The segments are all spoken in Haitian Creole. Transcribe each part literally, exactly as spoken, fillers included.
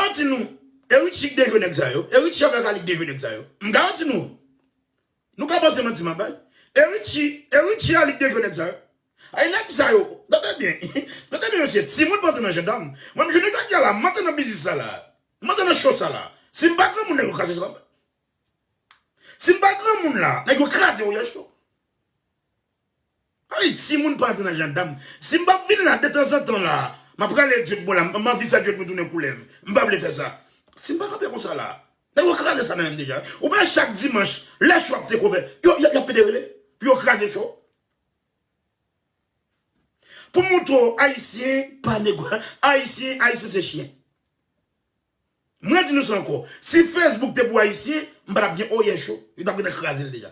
Garanti nou, e Richie ki te jwe nèg sa yo. E Richie avèk Ali ki te jwe nèg sa yo. M garanti nou. Nou ka panse manti m ap bay. E Richie, e Richie Ali ki te jwe nèg sa yo. Ay, nèg sa yo, tande byen. Tande byen, mesye. Timoun pa antre nan jandam. Mwen, m jounen jodi a la, m antre nan biznis sa la. M antre nan cho sa la. Si m pa granmoun, nèg yo kraze sa. Si m pa granmoun la, nèg yo kraze Oryè Cho. Ay, timoun pa antre nan jandam. Si m pa vin la detanzantan la, m ap rale djòl mwen la, m anvi fè djòl mwen tounen koulèv. M pa vle fè sa. Si m pa kanpe konsa la, nèg yo kraze sa nan men m deja. Ou pa wè chak dimanch, lè cho ap te kovè, yo, yo, yo ap pede rele pou yo kraze cho. Pou m montre w, Ayisyen pa negosye. Ayisyen, Ayisyen se chen. Mwen di nou sa ankò. Si Facebook te pou Ayisyen, m pa t ap gen Oryè Cho. Yo t ap gentan kraze l deja.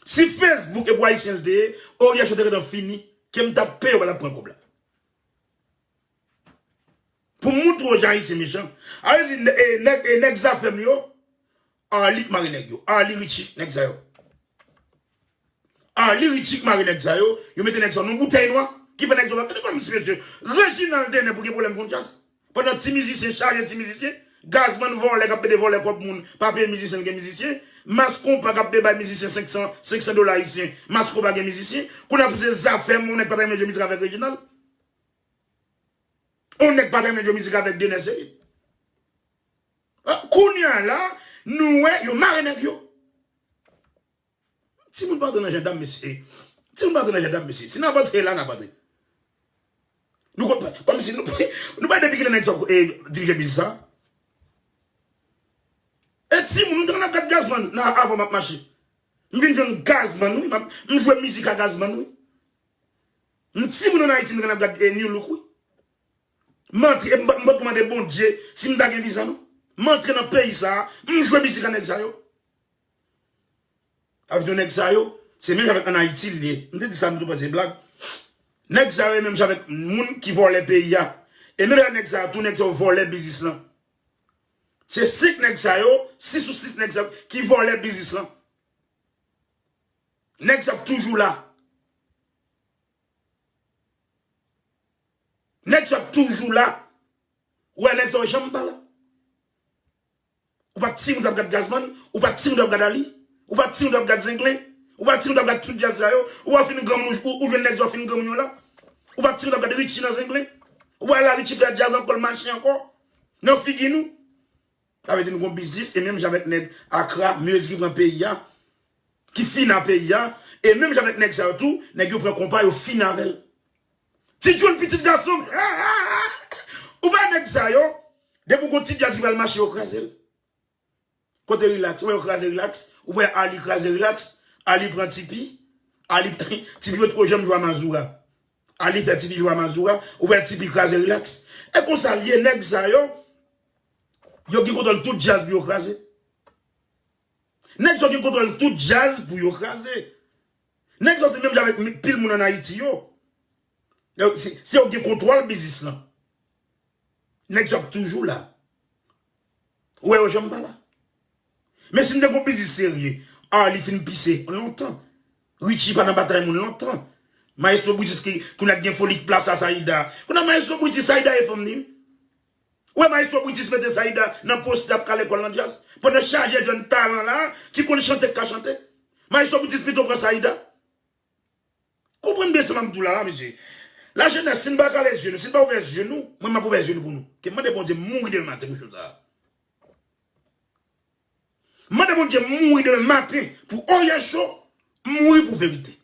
Si Facebook e pou Ayisyen l te ye, Oryè Cho te gentan fini. Ke m t ap peye yo pa t ap pran kòb la. Pou m montre w jan Ayisyen mechan. A vle di, e, nèg, e, nèg Zafèm yo, Arly k mare nèg yo. Arly Richie, nèg sa yo. Arly Richie k mare nèg sa yo. Yo mete nèg sa yo nan boutèy nwa. Ki fè nèg sa yo pa tande kòm si mesye. Reginald Denet pou gen pwoblèm fon djaz. Pandan ti mizisyen chaje ti mizisyen. Gazman vòlè k ap pede vòlè kòb moun. Pa peye mizisyen l gen mizisyen. Mas konpa k ap pede bay mizisyen senk san, senk san dola ayisyen. Mas konpa gen mizisyen. Kounye a pou se Zafèm, yon nèg pa ta renmen jwe mizik avèk Reginald. Yon nèg pa ta renmen jwe mizik avèk Denet Serit. Ah, kounye a la, nou wè, yo mare nèg yo. Timoun pa antre nan jandam, mesye. Timoun pa antre nan jandam, mesye. Si n ap antre la, n ap antre. Nou konn, kòmsi nou, nou pa depi kilè nèg sa, e, dirije biznis sa. E timoun, nou te konn ap gad Gazman nan avan m ap mache. M vin jwenn Gazman, wi. M ap, m jwe mizik a Gazman, wi. M timoun ann Ayiti, m te konn ap gad, e, Nu Look, wi. M antre, m, m, m mande Bondye si m ta gen viza, non. M antre nan peyi sa a, m jwe mizik a nèg sa yo. Avèk nèg sa yo, se menm jan avèk ann Ayiti l ye. M te di sa, m te panse blag. Nèg sa yo, e menm jan avèk moun ki vòlè peyi a. E menm jan nèg sa yo, tou nèg sa yo vòlè biznis lan. Se senk nèg sa yo, sis ou sis nèg sa yo ki vòlè biznis lan. Nèg sa yo ap toujou la. Nèg sa yo ap toujou la. Ou wè nèg sa yo janm pa la. Ou pa t timoun t ap gad Gazman, ou pa t timoun t ap gad Arly, ou pa t timoun t ap gad Zenglen, ou pa t timoun t ap gad tout djaz sa yo, ou pa fin granmoun ou, ou, ou jwenn nèg sa yo fin granmoun yo la. Ou pa t timoun t ap gad Richie nan Zenglen. Ou wè la Richie fè djaz ankò, l mache ankò. Nan figi nou. Sa vle di nou gon biznis, e menm jan avèk nèg Akra, Mezi ki pran peyi a, ki fin a peyi a, e menm jan avèk nèg sa yo tou, nèg yo pran konpa, yo fin avè l. Ti Djoul pitit gason m, ou pa nèg sa yo, depi w gon ti djaz ki pral mache, yo kraze l. Kote Rilaks, ou wè yo kraze Rilaks, ou wè Arly kraze Rilaks, Arly pran Tipi, Arly, Tipi potko janm jwe a Mazora. Arly fè Tipi jwe a Mazora, ou wè Tipi kraze Rilaks. E konsa l ye, nèg sa yo, yo gen kontwòl tout djaz pou yo kraze. Nèg sa yo gen kontwòl tout djaz pou yo kraze. Nèg sa yo se menm jan avèk pil moun ann Ayiti yo. Yo, se, se yo gen kontwòl biznis lan. Nèg sa yo ap toujou la. Ou wè yo janm pa la. Men si n te gon biznis serye, Arly fin pise lontan. Richie pa nan batay moun lontan. Maestro Britis ki, kounye a gen foli k plase a Saïda. Kounye a Maestro Britis, Saïda e fanm ni. Ou wè Maestro Britis mete Saïda nan poste ap kale kò l nan djaz. Pandan chaje jèn talan la, ki konn chante k ka chante. Maestro Britis pito pran Saïda. Konprann byen sa m ap di w la, la, mesye. Lajenès, si n pa kale zye nou, si n pa ouvè zye nou, mwen m ap ouvè zye nou pou nou. Ke m mande Bondye mouri demen maten pou cho sa. M mande Bondye mouri demen maten pou Oryè Cho, mouri pou verite.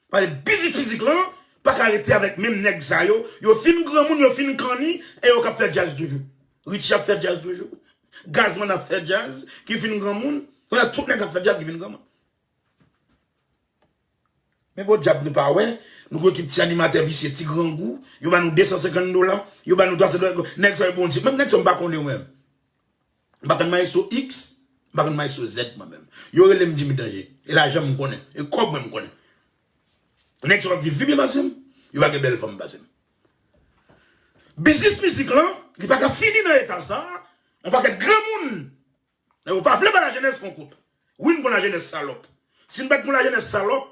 Paske biznis mizik lan pa ka rete avèk menm nèg sa yo. Yo fin granmoun, yo fin kanni, e yo k ap fè djaz toujou. Richie ap fè djaz toujou. Gazman ap fè djaz, ki fin granmoun. Kounye a tout nèg ap fè djaz ki fin granmoun. Men podyab nou pa wè, nou gon ekip ti animatè visye, ti grangou, yo ba nou de san senkant dola, yo ba nou twa san dola, nèg sa yo Bondye, menm nèg sa yo m pa konnen yo menm. M pa konn Maestro X, m pa konn Maestro Z mwen menm. Yo rele m Jimmy Danger, e lajan m konnen, e kòb mwen m konnen. Nèg sa yo ap viv pi byen pase m, yo pa gen bèl fanm pase m. Biznis mizik lan, li pa ka fini nan eta sa, yon pakèt granmoun Nèg yo pa vle ba lajenès fon kout. Wi, n gon lajenès salòp. Si n pa t gon lajenès salòp,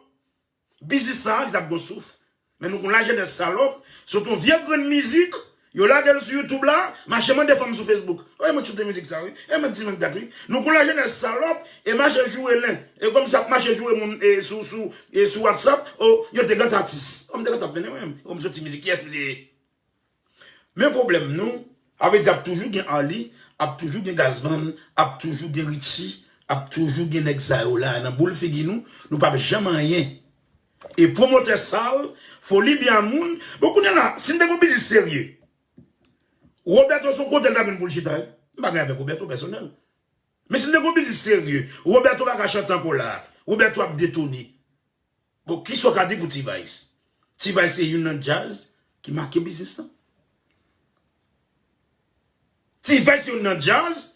biznis sa a, li t ap gon souf. Men nou gon lajenès salòp, sot yon vye grenn mizik, Yo lage l sou YouTube la, mache mande fanm sou Facebook. Wi, mwen chante mizik sa, wi. E mwen di menm dat, wi. Nou gon lajenès salòp, e mache joure len. E kòmsi ap mache joure moun e sou, sou, e sou WhatsApp. O, yo te gad atis. O, m te gad ap mennen, wi. O, m soti mizik, kiyès m te ye? Men pwoblèm nou, a vle di ap toujou gen Arly, ap toujou gen Gazman, ap toujou gen Richie, ap toujou gen nèg sa yo la nan boul figi nou, nou p ap janm anyen. E pwomotè sal, foli byen a moun, bon kounye a la, si n te gon biznis serye, Roberto se yon kote l ta vin pou l chita, wi. M pa gen avèk Roberto pèsonèl. Men si n te gon biznis serye, Roberto pa ka chante ankò la, Roberto ap detone. Bon, kisa w ka di pou T-Vice? T-Vice se youn nan djaz ki make biznis lan. T-Vice se youn nan djaz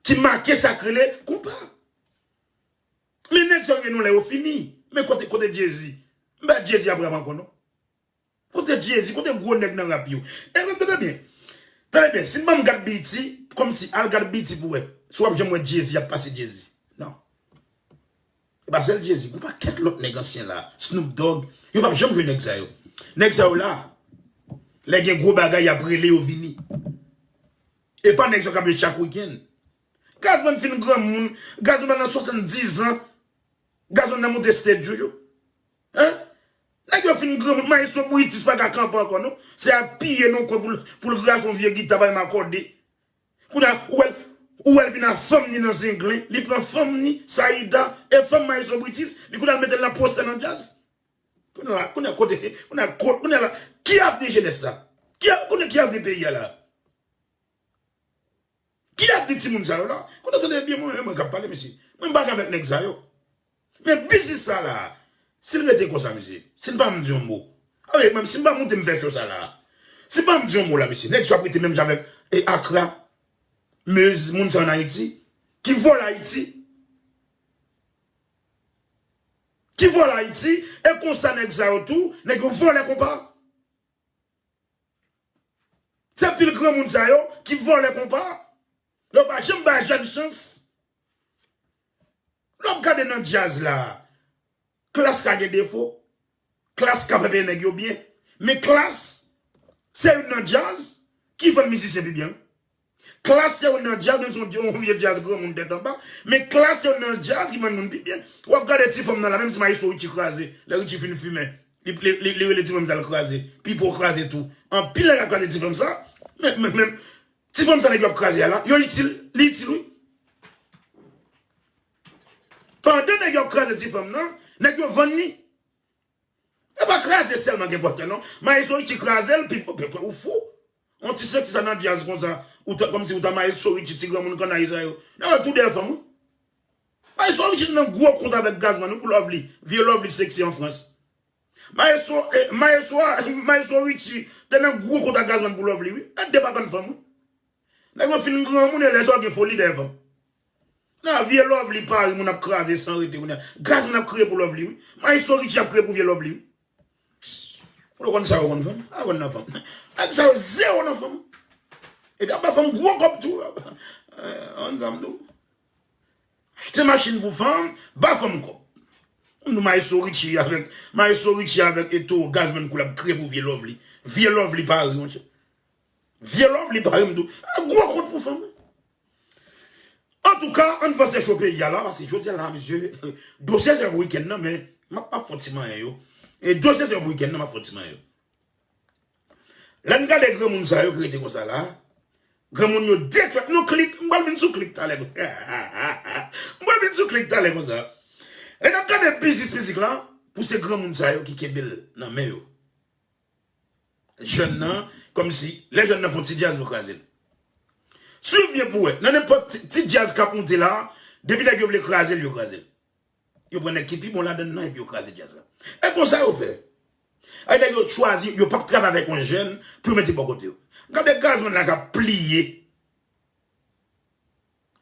ki make sa k rele konpa. Men nèg sa yo gen yon lè yo fini. Men kote, kote Jay-Z? M pa Jay-Z ap rap ankò non. Kote Jay-Z? Kote gwo nèg nan rap yo? E tande byen. Tande byen, si n ban m gad B E T, kòmsi al gad B E T pou wè si w ap janm wè Jay-Z ap pase Jay-Z. Non. E pa sèl Jay-Z, gon pakèt lòt nèg ansyen la. Snoop Dogg, yo p ap janm jwe nèg sa yo. Nèg sa yo la, lè gen gwo bagay, y ap rele yo vini. E pa nèg sa yo k ap jwe chak wikenn. Gazman fin granmoun, Gazman nan swasanndiz an, Gazman nan monte stage toujou. Hein? Nèg yo fin granmoun, Maestro Britis pa ka kanpe ankò non. Se apiye nan kwen pou l, pou l rache yon vye gita bay m akòde. Kounye a, ou wè l, ou wè l vin ak fanm ni nan zenglen, li pran fanm ni, Saïda, e fanm Maestro Britis, li kounye a l mete l nan postè nan djaz. Kounye a la, kounye a kote, kounye a ko-, kounye a la, ki avni jenès la? Ki a-, kounye a ki avni peyi a la? Ki avni timoun sa yo la? Kounye a tande byen mwen, mwen k ap pale, mesye. Mwen m pa gen avèk nèg sa yo. Men biznis sa la, si l rete konsa, mesye, si n pa m di yon mo, ale, menm si n pa moute m fè cho sa la, si n pa m di yon mo la, mesye, nèg sa ap rete menm jan avèk, e, Akra, Mez, moun sa ann Ayiti, ki vòlè Ayiti, ki vòlè Ayiti, e konsa nèg sa yo tou, nèg yo vòlè konpa. Se pil granmoun sa yo ki vòlè konpa. Yo pa janm bay jèn chans. Lè w ap gade nan djaz la, Klass ka gen defo. Klass ka peye nèg yo byen. Men Klass, se youn nan djaz ki vann mizisyen pi byen. Klass se youn nan djaz, menm si yon, yon vye djaz granmoun tèt anba. Men Klass se youn nan djaz ki vann moun pi byen. W ap gade ti fanm nan la, menm si Maestro Richie kraze, lè Richie fin fimen, li, li, li, li rele ti fanm sa l kraze. Pipo kraze tou. Anpil nèg ap kraze ti fanm sa. Men, men, men, ti fanm sa nèg yo ap kraze a la, yo itil, li itil wi. Pandan nèg yo ap kraze ti fanm nan, nèg yo vann li. E pa kraze sèlman gen pòtè non. Maestro Richie kraze l, pi, pi, ou fou. On ti seksi sa nan djaz konsa, ou ta, kòmsi ou ta Maestro Richie, ti granmoun kannay sa yo. Nèg yo tou dèyè fanm wi. Maestro Richie nan gwo kont avèk Gazman wi pou Lovely. Vye Lovely seksi an Frans. Maestro, eh, Maestro, Maestro Richie te nan gwo kont ak Gazman pou Lovely wi. E de pa konn fanm wi. Nèg yo fin granmoun e lè sa yo gen foli dèyè fanm. Nan vye Lovely Paris moun ap kraze san rete kounye a. Gazman ap kriye pou Lovely wi. Maestro Richie ap kriye pou vye Lovely wi. Pou nou konn sa yo konn fanm. A konn nan fanm. Nèg sa yo zewo nan fanm. Epi ap ba fanm gwo kòb tou. Eh, ann zanm tou. Achte machin pou fanm, ba fanm kòb. M di w Maestro Richie avèk, Maestro Richie avèk Eto Gazman Cool ap kriye pou vye Lovely. Vye Lovely Paris, monchè. Vye Lovely Paris, m di w. A gwo kont pou fanm. Antouka, ann vanse cho peyi a la, paske jodi a la, mesye, dosye se pou wikenn nan, men m ap, m ap fè yon ti manyen yo. E dosye se pou wikenn nan, m ap fè yon ti manyen yo. Lè n gade granmoun sa yo ki rete konsa la, granmoun yo detrèt nou klik, m pral vin sou klik talè konsa. M pral vin sou klik talè konsa. Lè n ap gade biznis mizik la, pou se granmoun sa yo ki kenbe l nan men yo. Jèn nan, kòmsi, lè jèn nan fè yon ti djaz, yo kraze l. Swiv byen pou wè, nan nenpòt ti, ti djaz k ap moute la, depi nèg yo vle kraze l, yo kraze l. Yo pran nèg ki pi bon ladann nan epi yo kraze djaz la. E konsa yo fè. Ay nèg yo chwazi, yo p ap travay avèk yon jèn pou yo mete bò kote yo. Gade Gazman la k ap pliye.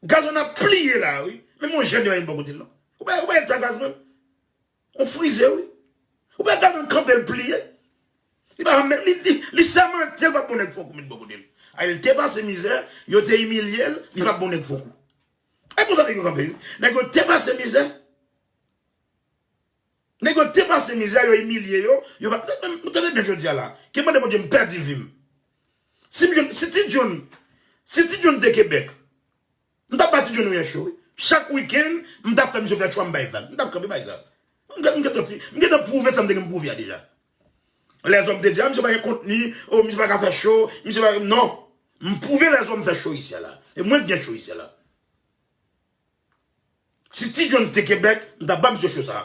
Gazman ap pliye la, wi. Menm yon jèn yo pa gen bò kote l, non. Ou pa, ou pa wè sa Gazman? On frize, wi. Ou pa Gazman kanpe l pliye. Li pa menm, li, li, li sèmante l p ap bon nèg fon kou met bò kote l. Ay, li te pase mizè, yo te imilye l, li p ap bon nèg fon kou. E konsa nèg yo kanpe, wi. Nèg yo te pase mizè. Nèg yo te pase mizè, yo imilye yo, yo pa, nou tande byen jodi a la. Ki mande Bondye m pèdi vi m. Si m jwenn, si Ti John, si Ti John te Kebèk, m t ap ba Ti John yon cho, wi. Chak wikenn, m t ap fè misye fè cho a, m bay vag. M t ap kanpe bay sa. M gen, m gentan fi, m gentan pwouve sa m te gen pou pwouve a deja. Lèzòm te di, a, misye pa gen kontni, o, misye pa ka fè cho, misye pa, non. M pwouve lèzòm fè cho isi a la. E mwen k gen cho isi a la. Si Ti John te Kebèk, m t ap ba misye cho sa.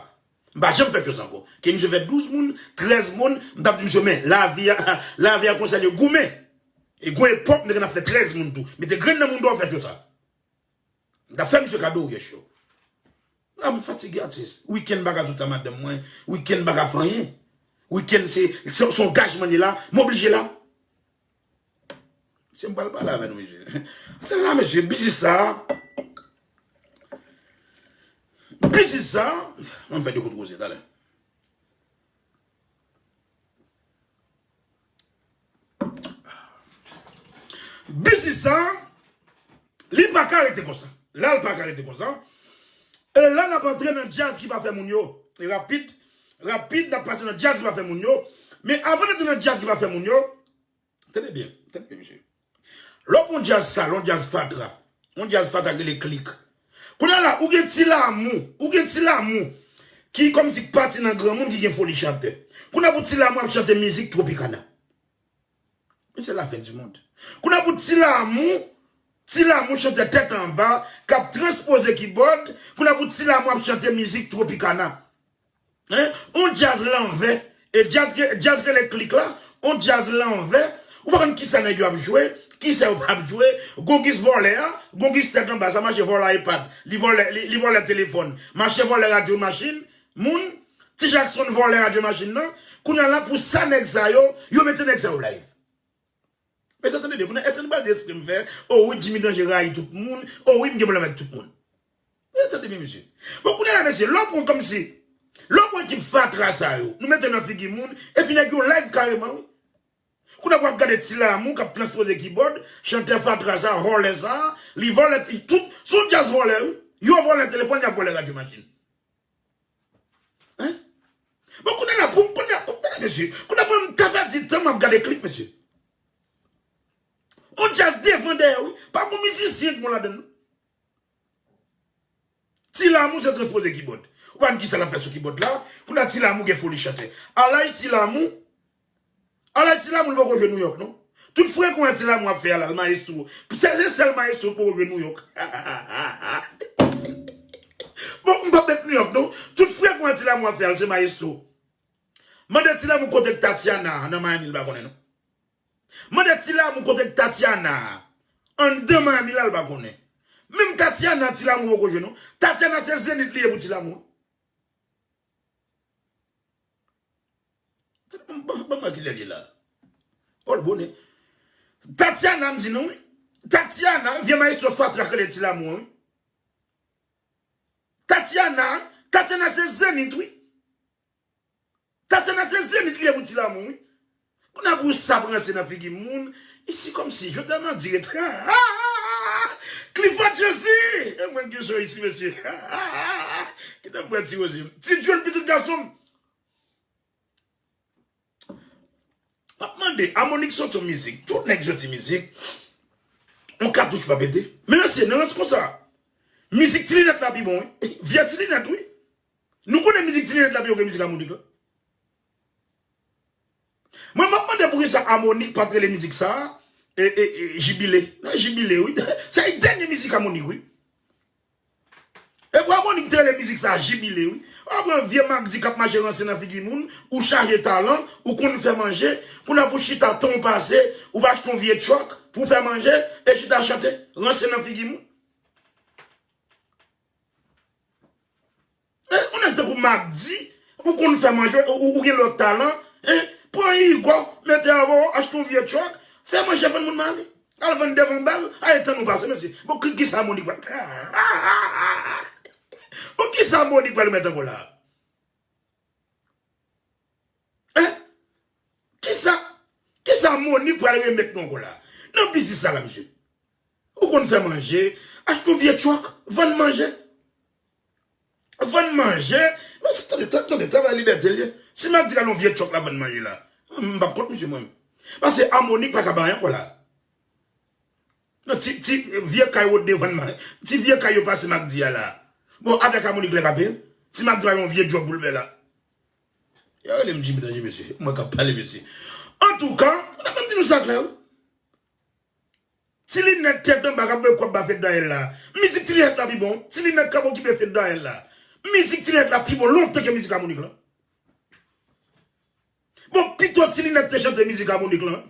M pa janm fè cho sa ankò. Ke misye fè douz moun, trèz moun, m t ap di misye, men, lavi a, lavi a konsa l ye, goumen. E gon epòk, m te konn ap fè trèz moun tou. Mete grenn nan moun dòw fè cho sa. M t ap fè misye kado yon cho. La, m fatige atis. Wikenn pa ka sot sa madanm mwen. Wikenn pa ka fè anyen. Wikenn se, se, se yon angajman li la. M oblije la. Mesye, m pral pale avè nou, mesye. Se la, mesye, biznis sa. Biznis sa. Mwen fè de kout koze, talè. Biznis sa, li pa ka rete konsa. La, li pa ka rete konsa. E la, n ap antre nan djaz ki pa fè moun yo. E rapid, rapid, n ap pase nan djaz ki pa fè moun yo. Men avan n antre nan djaz ki pa fè moun yo, tande byen, tande byen, mesye. Lè w pran yon djaz sal, yon djaz fatra, yon djaz fatra ki rele klik. Kounye a la, ou gen Ti Lamou, ou gen Ti Lamou ki kòmsi k pati nan granmoun ki gen foli chantè. Kounye a pou Ti Lamou ap chante mizik Tropicana. Men se la fin du monde. Kounye a pou Ti Lamou, Ti Lamou chantè tèt anba, k ap transpoze kibòd, kounye a pou Ti Lamou ap chante mizik Tropicana. Hein? On djaz lanvè. E djaz ke, djaz ke le klik la, on djaz lanvè. Ou pa konn kisa nèg yo ap jwe, kisa yo p ap jwe. Gongis vòlè a, gongis tèt anba sa mache vòlè iPad. Li vòlè, li, li vòlè telefòn. Mache vòlè radyo machin. Moun, Ti Jackson vòlè radyo machin nan. Kounye a la pou sa nèg sa yo, yo mete nèg sa yo live. Mesye, tande byen, kounye a, èske nou pral di espre m fè? O wi, Jimmy Danje rayi tout moun. O wi, m gen pwoblèm avèk tout moun. Mesye, tande byen, mesye. Bon, kounye a la, mesye, lè w pran kòmsi, lè w pran ekip fatra sa yo, nou mete nan figi moun, epi nèg yo live kareman, wi. Kounye a w ap gade Ti Lamou k ap transpoze kibòd, chantè fatra sa, vòlè sa, li vòlè, li tout, se yon djaz vòlè, wi. Yo vòlè telefòn, y ap vòlè radyo machin. Hein? Bon, kounye a la, pou, kounye a, tande, mesye. Kounye a, pou m ta pèdi tan, m ap gade klip, mesye. On djaz devan dèyè, wi. Pa gon mizisyen ki bon ladann, non. Ti Lamou se transpoze kibòd. Ou pa konn kisa l ap fè sou kibòd la. Kounye a, Ti Lamou gen foli chantè. Alay Ti Lamou. Alay Ti Lamou, li poko jwe Nouyòk, non. Tout frekon Ti Lamou ap fè a la, l mayestwo. Se, se sèl mayestwo k poko jwe Nouyòk. Bon, m p ap met Nouyòk, non. Tout frekon Ti Lamou ap fè a, l se mayestwo. Mande Ti Lamou kote k Tatiana nan Miami, l pa konnen, non. Mande Ti Lamou kote k Tatiana anndan Miami la, l pa konnen. Menm Tatiana, Ti Lamou poko jwe, non. Tatiana se Zenith li ye pou Ti Lamou. Ban, ban mwen kilè l ye la. Paul Bonnet. Tatiana, m di nou, wi. Tatiana, vye mayestwo fatra k rele Ti Lamou an, wi. Tatiana, Tatiana se Zenith, wi. Tatiana se Zenith li ye pou Ti Lamou, wi. Kounye a pou sa pran se nan figi moun. Isi kòmsi, je t'aime en direct. Clifford Jezi! E mwen ki cho isi, mesye. Kite m pran ti Rozi. Ti John, pitit gason m. M ap mande, Amonik soti yon mizik. Tout nèg soti mizik. On katouch pa pete. Men mesye, nan rans konsa. Mizik Ti Linèt la pi bon, wi. Vye Ti Linèt, wi. Nou konnen mizik Ti Linèt la pi bon ke mizik Amonik la. Mwen, m ap mande poukisa Amonik pa t rele mizik sa a, e, e, e, Jibile. Nan Jibile, wi. Se dènye mizik Amonik, wi. E pou Amonik te rele mizik sa a Jibile, wi. W ap pran vye magdi k ap mache ranse nan figi moun, ou chaje talan, ou konn fè manje, kounye a pou chita tan w pase, ou pa achte yon vye truck pou w fè manje, e chita chante, ranse nan figi moun. Hein, ou nèg tankou Magdi, ou konn fè manje, ou, ou, ou gen lòt talan, hein, pran Igò, mete avè w, achte yon vye truck, fè manje, vann moun manje. Al vann devan bal, al tann ou pase, mesye. Bon, ki, kisa Monik pral, bon, kisa Monik pral met ankò la? Hein? Kisa, kisa Monik pral remet nou ankò la? Nan biznis sa la, mesye. Ou konn fè manje, achte yon vye truck, vann manje. Vann manje. Mesye, tande, tande, tande, travay libète l ye. Si Magdi al yon vye truck la vann manje la, m p ap kont misye mwen. Paske Amonik pa ka bay ankò la. Non, ti, ti vye kay Rodney vann ma. Ti vye kay yo pase Makdi a la. Bon, avèk Harmonik lè k ap ye. Si Makdi pa gen yon vye djòb pou l fè la. Yo rele m Jimmy Danje, mesye. Mwen k ap pale, mesye. Antouka, fòk m di nou sa klè, wi. Ti linèt tèt anba k ap voye kòb ba Fed Dayèl la. Mizik ti linèt la pi bon. Ti linèt k ap okipe Fed Dayèl la. Mizik ti linèt la pi bon lontan ke mizik Harmonik lan. Bon, pito ti linèt te chante mizik Harmonik lan.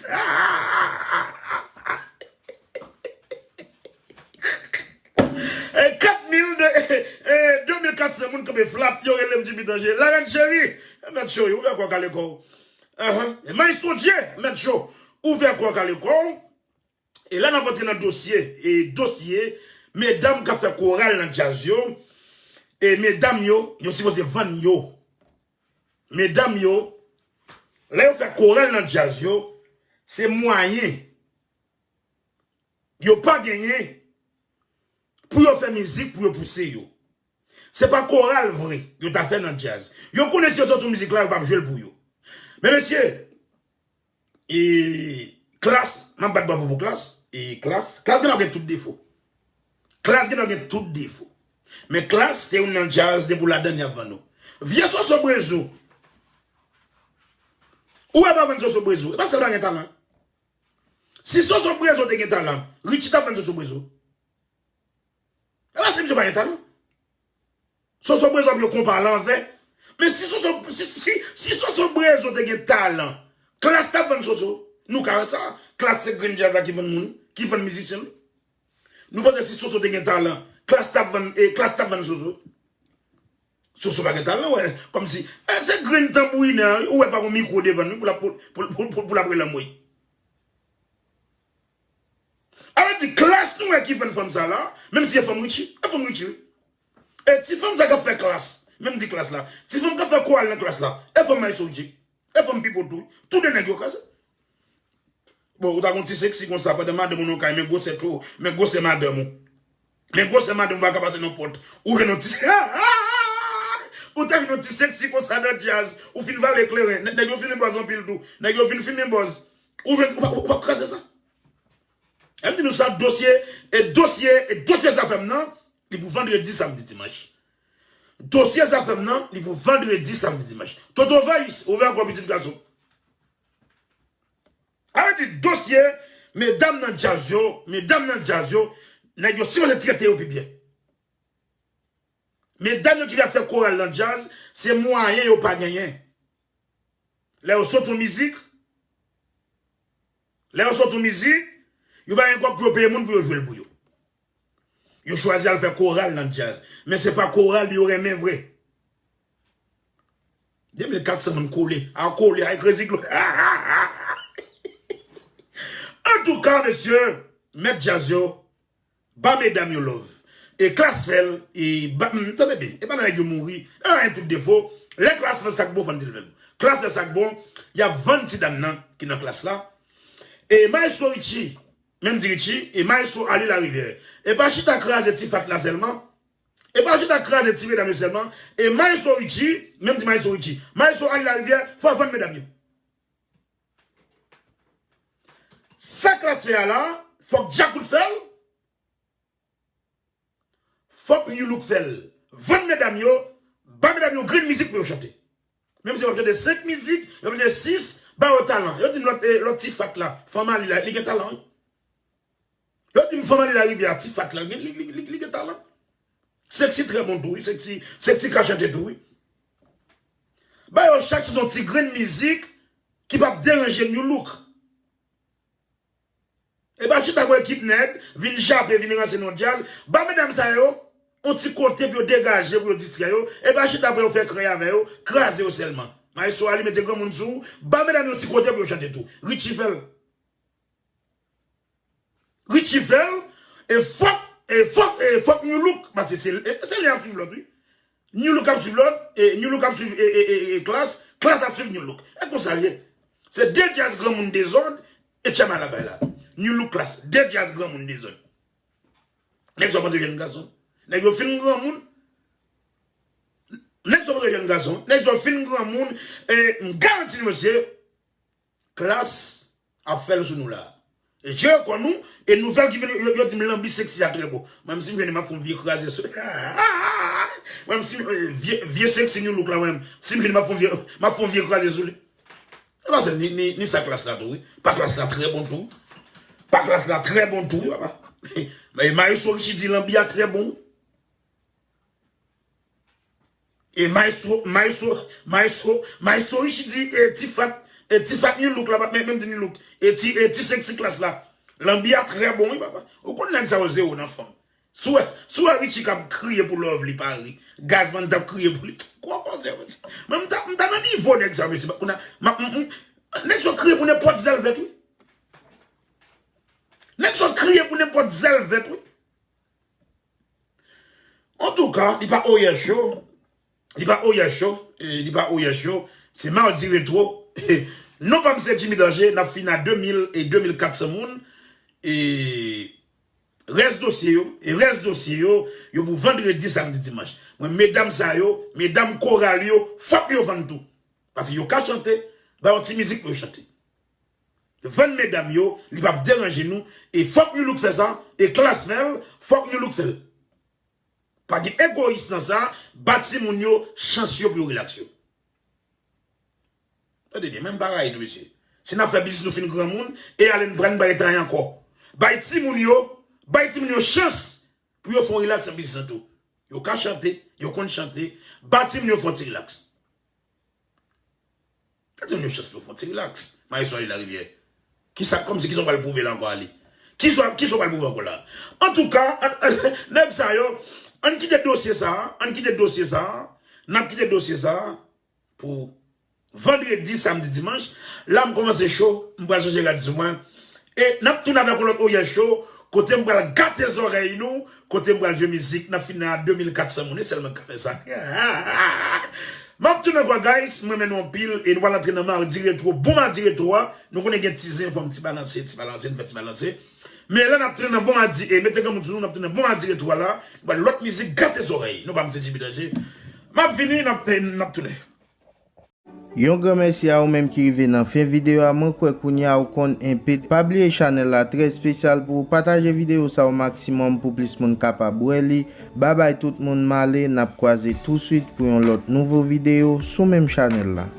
E kat mil de, e, e, de mil kat san moun kanpe flat, yo rele m Jimmy Danje. Larèn cheri, mèt cho, ouvè kò w kale kò w. Ahan. E Maestro Dje, mèt cho, ouvè kò w kale kò w. E la n ap antre nan dosye, e dosye, medam k ap fè koral nan djaz yo, e medam yo, yo sipoze vann yo. Medam yo, lè yo fè koral nan djaz yo, se mwayen yo pa genyen pou yo fè mizik, pou yo pouse yo. Se pa koral vre yo ta fè nan djaz. Yo konnen si yo sot sou mizik la, yo p ap jwe l pou yo. Men mesye, e Klass, m ap bat bravo pou Klass. E Klass, Klass gen dwa gen tout defo. Klass gen dwa gen tout defo. Men Klass se youn nan djaz depi w ladann y ap vann ou. Vye Soso Brezo. Ou wè pa vann Soso Brezo. E pa sèl pa gen talan. Si Soso Brezo te gen talan, Richie t ap vann Soso Brezo. E pa se misye pa gen talan. Soso Brezo ap jwe konpa alanvè. Men si Soso, si, si, si Soso Brezo te gen talan, Klass t ap vann Soso. Nou ka wè sa. Klass se grenn djaz la ki vann moun, ki vann mizisyen l. Nou panse si Soso te gen talan, Klass t ap vann, e, Klass t ap vann Soso. Soso pa gen talan, wè. Kòmsi, e, se grenn tanbourinè, ou wè pa gon mikwo devan l, pou l ap, pou, pou, pou, pou, pou l ap rele anmwey. A vle di, Klass nou wè ki vann fanm sa la, menm si e fanm Richie, e fanm Richie, wi. E ti fanm sa k ap fè Klass, menm di Klass la, ti fanm k ap fè koral nan Klass la, e fanm Maestro Dje, e fanm Pipo tou, tou de nèg yo kraze. Bon, ou ta gon ti seksi konsa, pandan madanm ou nan kay, men gwosè tou, men gwosè madanm ou. Men gwosè madanm ou pa ka pase nan pòt. Ou jwenn yon ti, ou ta jwenn yon ti seksi konsa nan djaz. Ou fin vale kleren. Nè-, nèg yo fimen bòz anpil tou. Nèg yo fin fimen bòz. Ou jwenn, ou pa, ou pa kraze sa. E m di nou sa, dosye, e dosye, e dosye Zafèm nan, li pou vandredi, samdi, dimanch. Dosye Zafèm nan, li pou vandredi, samdi, dimanch. Toto Vayis, ouvè kò pitit gason. A vle di dosye, medam nan djaz yo, medam nan djaz yo, nèg yo sipoze trete yo pi byen. Medam yo ki ap fè koral nan djaz, se mwayen yo pa genyen. Lè yo sot yon mizik, lè yo sot yon mizik, yo pa gen kòb pou yo peye moun pou yo jwe l pou yo. Yo chwazi al fè koral nan djaz. Men se pa koral yo renmen vre. De mil kat san moun kole. A kole, ay krezi glo. Antouka, mesye, mèt djaz yo, ba medam yo love. E Klass fè l, e ba, m, tande byen, e pa nan nèg yo mouri, nan anyen tout defo. Lè Klass fè sa k bon, fò n di l menm. Klass fè sa k bon, y ap vann ti dam nan ki nan Klass la. E Maestro Richie, menm di Richie, e Maestro Ali Larivière. E pa chita kraze ti fat la sèlman. E pa chita kraze ti medam yo sèlman. E Maestro Richie, menm di Maestro Richie. Maestro Ali Larivière, fò vann medam yo. Sa Klass fè a la, fòk Djakout fè l. Fòk New Look fè l. Vann medam yo, ba medam yo grenn mizik pou yo chante. Menm si yo ap chante senk mizik, yo ap chante sis, ba yo talan. Yo di m lòt, eh, lòt ti fat la, fanm Ali la, li gen talan, wi. Yo di m fanm Ali Larivière, ti fat la, li, li, li, li, li gen talan. Sexy trè bon tou, wi. Sexy, Sexy ka chante tou, wi. Ba yo chak chante yon ti grenn mizik ki p ap deranje New Look. E pa chita pou ekip nèg vin jape, vin ranse nan djaz. Ba medam sa yo yon ti kote pou yo degaje, pou yo distrè yo. E pa chita pou yo fè krèy avè yo, kraze yo sèlman. Maestro Ali mete granmoun sou ou, ba medam yo ti kote pou yo chante tou. Richie fè l. Richie fè l, e fòk, e fòk, e fòk New Look, paske se, e, se li ap swiv lòt, wi. New Look ap swiv lòt, e New Look ap swiv, e, e, e, e Klass, Klass ap swiv New Look. E konsa l ye. Se de djaz granmoun dezòd, e Tchèma la bay la. New Look Klass, de djaz granmoun dezòd. Nèg sa w panse jèn gason? Nèg yo fin granmoun. Nèg sa w panse jèn gason? Nèg sa w fin granmoun, e m garanti nou, mesye, Klass ap fè l sou nou la. Je reconnu, e nouvèl ki vini, yo, yo di m Lanbi Sexy a trè bon. Mwen menm si m jwenn li, m ap fè yon vye kraze sou li. Mwen menm si, eh, vye, vye Sexy New Look la, mwen menm, si m jwenn li, m ap fè yon vye, m ap fè yon vye kraze sou li. E pa sèl, ni, ni, ni sa Klass la tou, wi. Pa Klass la trè bon tou. Pa Klass la trè bon tou, wi, papa. Men Maestro Richie di Lanbi a trè bon. E Maestro, Maestro, Maestro, Maestro Richie di, e, Ti Fat, e, Ti Fat New Look la, pa menm, menm di New Look. E Ti, e, Ti Sexy Klass la. Lanbi a trè bon, wi, papa. Ou konn nèg sa yo zewo nan fanm. Si w wè, si w wè Richie k ap kriye pou love li pa ri, Gazman t ap kriye pou li. Gwo koze, mesye. Men m ta, m ta nan nivo nèg sa, mesye. Kounye a, m ap, m, m, nèg sa yo kriye pou nenpòt zèl vèt, wi. Nèg sa yo kriye pou nenpòt zèl vèt, wi. Antouka, li pa Oya Show. Li pa Oya Show. E, li pa Oya Show. Se Mardi Retro. Non pa m se Jimmy Danger. N ap fin a de mil e de mil kat san moun. E rès dosye yo, e rès dosye yo, yo pou vandredi, samdi, dimanch. Mwen, medam sa yo, medam koral yo, fòk yo vann tou. Paske yo ka chante, ba yo ti mizik pou yo chante. Vann medam yo, li p ap deranje nou. E fòk New Look fè sa, e Klass fè l, fòk New Look fè l. Pa gen egoyis nan sa, ba timoun yo chans yo pou yo rilaks yo. Tande byen, menm bagay nou, mesye. Si n ap fè biznis nou fin granmoun, e ale n pran n bay travay ankò. Bay timoun yo, bay timoun yo chans pou yo fè yon rilaks nan biznis lan tou. Yo ka chante, yo konn chante, ba timoun yo fè yon ti rilaks. Sa di m yon chans pou fè yon ti rilaks. Maestro Ali Larivière. Kisa, kòmsi kisa w pral pwouve la ankò, Ali? Kisa, kisa w pral pwouve ankò la? Antouka, an, an, nèg sa yo, ann kite dosye sa a, ann kite dosye sa a, n ap kite dosye sa a pou vandredi, samdi, dimanch. La, m kòmanse cho, m pral chanje rad sou mwen. E n ap tounen avèk yon lòt Oya Show, kote m pral gate zòrèy nou, kote m pral jwe mizik, n ap fin nan de mil kat san moun, e sèlman k ka fè sa. M ap tounen ankò, guys, m renmen nou anpil, e nou pral antre nan Mardi Retro, bon Mardi Retro a, nou konnen gen ti zen, fò m ti balanse, ti balanse, n fè ti balanse. Men la n ap tounen nan bon Mardi, e mete granmoun sou nou, n ap tounen nan bon Mardi Retro a la, nou pral lòt mizik, gate zòrèy, non pa m se Jimmy Danger. M ap vini, n ap, n ap tounen. Yon gran mèsi a ou menm ki rive nan fen videyo a, mwen kwè kounye a ou konn enpe. Pa bliye chanèl la trè espesyal pou ou, pataje videyo sa o maksimòm pou plis moun kapab wè li. Babay tout moun, m ale, n ap kwaze touswit pou yon lòt nouvo videyo sou menm chanèl la.